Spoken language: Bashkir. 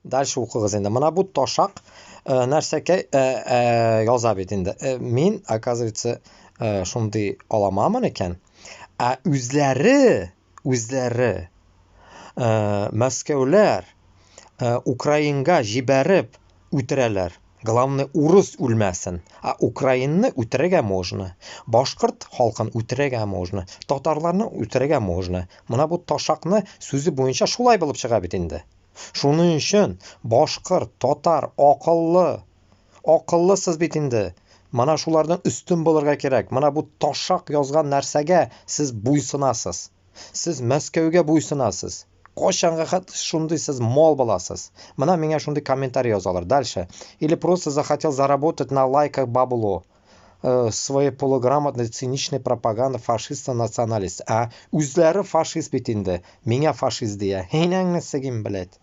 Дальше уҡығыҙ инде. Мына бу ташаҡ нәрсәкәй яҙа бит инде. Мин, оказывается, шундай аламанмын икән. Ә үҙҙәре Мәскәүләр Украинға ебәреп үтерәләр. Главное, урыҫ үлмәһен. Ә украинны үтерергә можно. Башҡорт халҡын үтерергә можно. Татарларны үтерергә можно. Мына бу ташаҡны һүҙе буйынса шулай булып сыға бит инде. Шуның өсөн башҡорт, татар аҡыллы, аҡыллыһыҙ бит инде. Мына шуларҙан өҫтөн булырға кәрәк. Мына бу ташаҡ яҙған нәрсәгә һеҙ буйһонаһыҙ. Һеҙ Мәскәүгә буйһонаһыҙ. Ҡасанға шундай һеҙ мал булаһыҙ. Мына миңә шундай комментарий яҙалар. Дальше. Или просто захотел заработать на лайках бабло. Своей полуграмотной циничной пропаганды фашиста националист. Ә үҙҙәре фашист бит инде. Миңә фашист тейә. Һинеңне сигим, блядь.